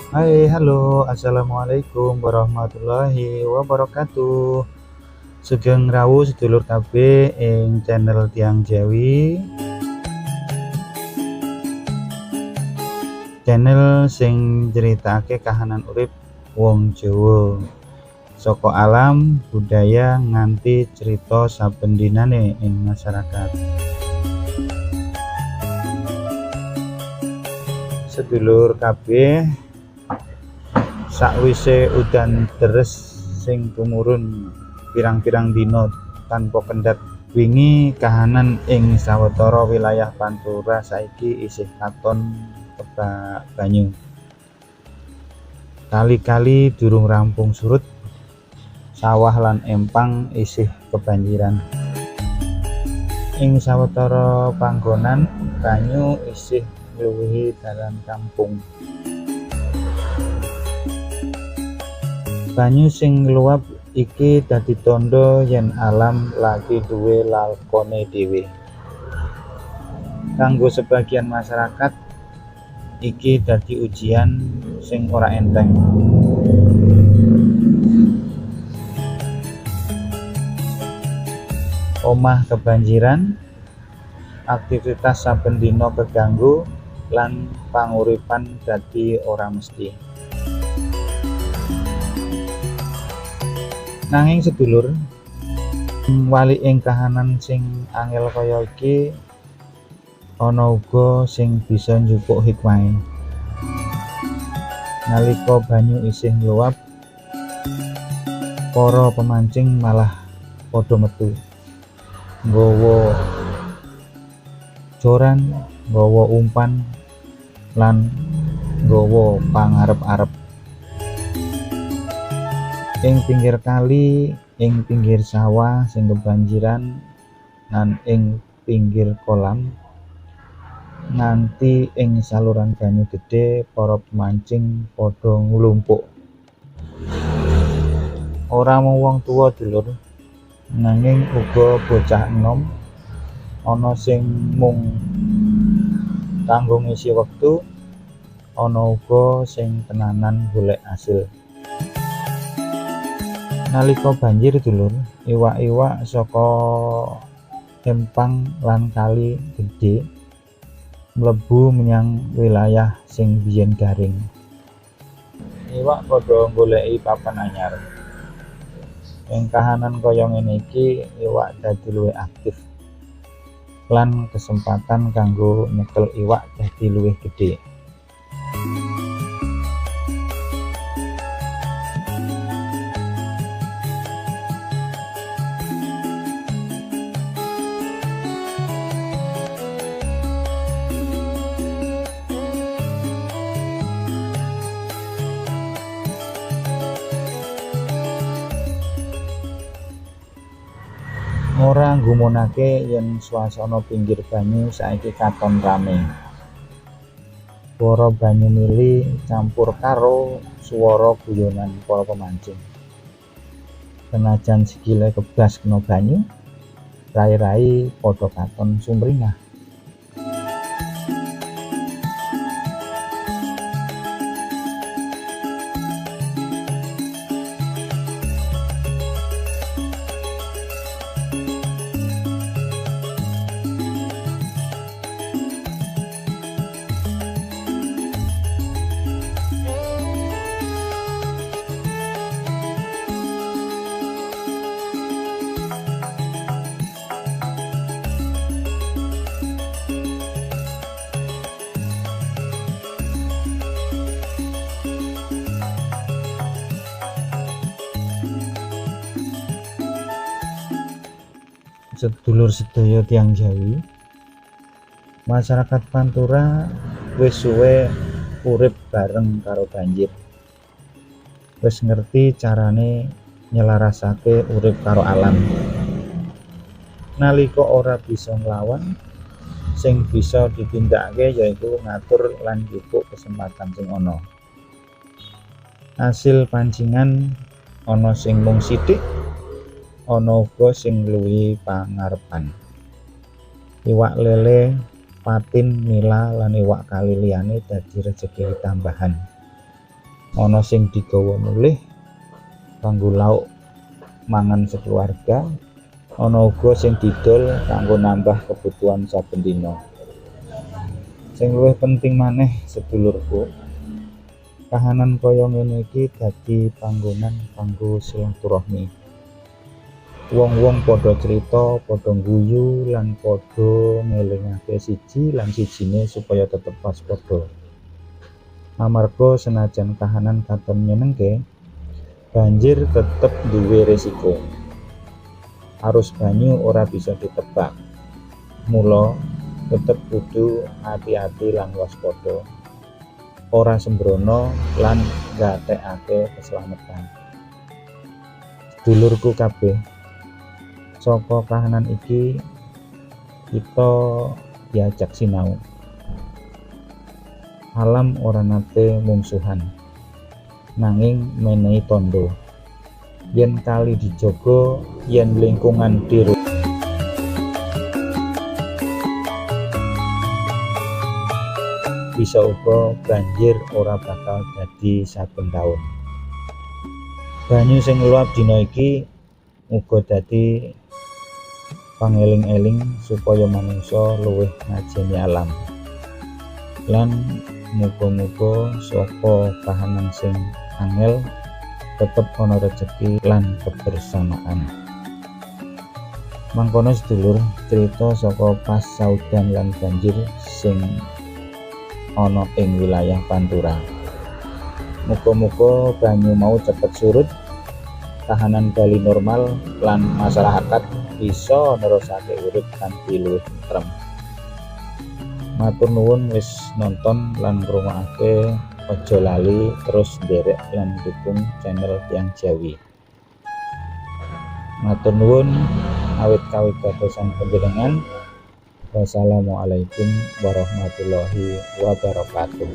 Hai, halo, assalamualaikum warahmatullahi wabarakatuh. Sugeng rawuh sedulur kabeh ing channel Tiyang Jawi. Channel sing nyritakake kahanan urip wong Jawa. Saka alam, budaya nganti crita saben dinane ing masyarakat. Sedulur kabeh, sakwise udan deres sing tumurun pirang-pirang dina tanpa kendhat wingi, kahanan ing sawetara wilayah Pantura saiki isih katon kebak banyu. Kali-kali durung rampung surut, sawah lan empang isih kebanjiran. Ing sawetara panggonan banyu isih ngluwihi dalan kampung. Banyu sing ngluap iki dadi tandha yen alam lagi duwe lakone dhewe. Kanggo sebagian masyarakat iki dadi ujian sing ora enteng. Omah kebanjiran, aktivitas saben dina keganggu lan panguripan dadi ora mesti. Nanging sedulur, wali ing kahanan sing angel kaya iki ana uga sing bisa njupuk hikmahe. Nalika banyu isih ngluap, para pemancing malah padha metu nggawa joran, nggawa umpan lan nggawa pangarep-arep. Ing pinggir kali, ing pinggir sawah sing kebanjiran lan ing pinggir kolam nganti ing saluran banyu gedhe, para pemancing padha nglumpuk. Ora mung wong tuwa dulur, nanging uga bocah enom, ana sing mung kanggo ngisi wektu, ana uga sing tenanan golek asil. Nalika banjir dulur, iwak-iwak saka empang lan kali gedhe mlebu menyang wilayah sing biyen garing. Iwak padha goleki papan anyar. Ing kahanan kaya ngene iki, iwak dadi luwih aktif lan kesempatan kanggo nyekel iwak dadi luwih gedhe. Ora nggumunake yen swasana pinggir banyu saiki katon rame. Swara banyu mili campur karo swara guyonan para pemancing. Senajan sikile kebas kena banyu, rai-rai padha katon sumringah. Sedulur sedaya tiyang Jawi, masyarakat Pantura wis suwe urip bareng karo banjir. Wis ngerti carane nyelarasake urip karo alam. Nalika ora bisa nglawan, sing bisa ditindakake yaiku ngatur lan njupuk kesempatan sing ana. Asil pancingan ana sing mung sithik, ana uga sing ngluwihi pangarepan. Iwak lele, patin, nila lan iwak kali liyane dadi rejeki tambahan. Ana sing digawa mulih kanggo lauk mangan sekeluarga, ana uga sing didol kanggo nambah kebutuhan saben dina. Sing luwih penting maneh sedulurku, kahanan kaya ngene iki dadi panggonan kanggo silaturahmi. Wong-wong padha crita, padha ngguyu lan padha ngelingake siji lan sijine supaya tetep waspada. Amarga senajan kahanan katon nyenengke, banjir tetep duwe resiko. Arus banyu ora bisa ditebak. Mula tetep kudu ati-ati lan waspada. Ora sembrono lan nggatekake keselamatan. Sedulurku kabeh, saka kahanan iki kita diajak sinau. Alam ora nate mungsuhan, nanging menehi tandha. Yen kali dijaga, yen lingkungan diru bisa uga banjir ora bakal dadi saben taun. Banyu sing luap dina iki uga dadi pangeling-eling supaya manungsa luwih ngajeni alam. Lan muga-muga saka kahanan sing angel tetep ana rejeki lan kebersamaan. Mangkono sedulur, cerita saka pas udan lan banjir sing ana ing wilayah Pantura. Muga-muga banyu mau cepet surut, kahanan bali normal lan masyarakat bisa nerusake urip kanthi luwih tentrem. Matur nuwun wis nonton lan ngrungokake. Aja lali terus nderek lan dukung channel Tiyang Jawi. Matur nuwun awit kawigatosan panjenengan. Wassalamualaikum warahmatullahi wabarakatuh.